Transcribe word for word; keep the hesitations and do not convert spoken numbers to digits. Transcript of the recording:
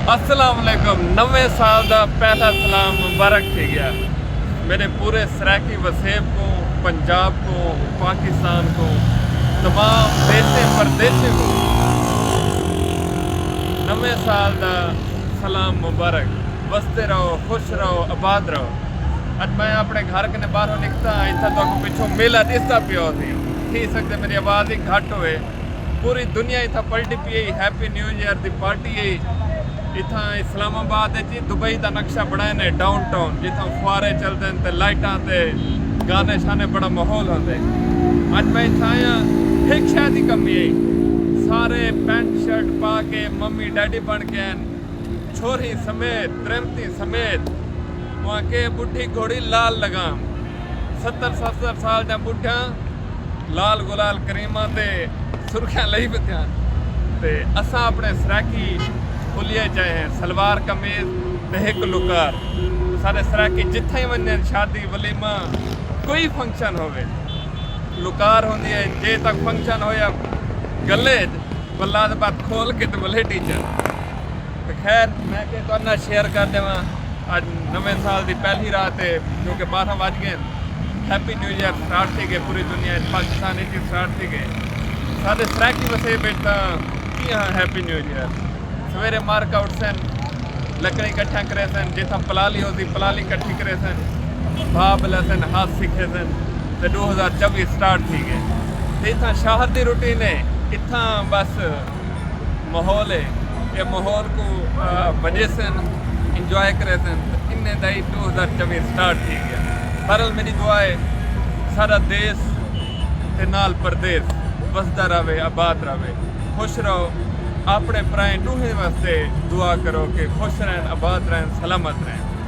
السلام علیکم۔ نویں سال دا پہلا سلام مبارک تھی ڳیا میݙے پورے سرائیکی وسیب کوں، پنجاب کوں، پاکستان کوں، تمام دیسیں پردیسیں کوں۔ نویں سال دا سلام مبارک۔ وسدے رہو، خوش رہو، آباد رہو۔ اڄ میں اپݨے گھر کنے ٻاہروں نکتا، اتھاں تہاکوں پچھوں میلہ ݙسدا پیا ہوسی۔ تھی سڳدے میݙی آواز ہی گھٹ ہوئے۔ پوری دنیا اتھاں پلٹی پئی ہئی، ہیپی نیو ایئر دی پارٹی ہئی۔ اتھاں اسلام آباد اچ ہی دبئی دا نقشہ بݨائے نے، ڈاؤن ٹاؤن، جتھاں فوارے چلدن تے لائٹاں تے گانے شانے، بڑا ماحول ہوندے۔ اڄ میں اتھاں آیا، ہک شے دی کمی ہئی، سارے پینٹ شرٹ پا کے ممی ڈیڈی بݨ کے آئن، چھوہریں سمیت، تریمتیں سمیت۔ اواں کے ٻڈھی گھوڑی لال لگام، ستر ستر سال دیاں ٻڈھیاں لال گلال کریماں تے سرخیاں لئی ودیاں۔ تے اساں اپݨے سرائیکی حلیے چ آئے ہیں، سلوار قمیض تے ہک لکار۔ سارے سرائیکی جتھاں ہی ونڄن، شادی، ولیمہ، کوئی فنکشن ہووے، لکار ہوندی ہے۔ جے تک فنکشن ہویا گلے اچ، ولاد بعد کھول کے تے ولے ٹیچر۔ تے خیر، میں کہ تہاݙے نال شیئر کر ݙیواں، اڄ نویں سال دی پہلی رات ہے، کیونکہ ٻارہاں وڄ ڳئے، ہیپی نیو ایئر سٹارٹ تھی ڳئے، پوری دنیا اچ، پاکستان اچ وی سٹارٹ تھی ڳئے۔ ساݙے سرائیکی وسیب اچ تاں کیہاں ہیپی نیو ایئر۔ سویرے مارکا اٹھسن، لکڑیں کٹھیاں کریسن، جتھاں پلالی ہوسی پلالی کٹھی کریسن، بھا ٻلیسن، ہتھ سکھیسن، تے ݙو ہزار چووی سٹارٹ تھی ڳئے۔ تے اتھاں شہر دی روٹین ہے، اتھاں بس ماحول ہے، اے ماحول کوں، آ، وڄیسن، انجوائے کریسن، تے انہیں دا ہی ݙو ہزار چووی سٹارٹ تھی ڳیا۔ بہرحال میݙی دعا ہے سارا دیس تے نال پردیس وسدا رہوے، آباد رہوے، خوش رہو۔ اپݨے پرائیں ݙوہیں واسطے دعا کرو کہ خوش رہن، آباد رہن، سلامت رہن۔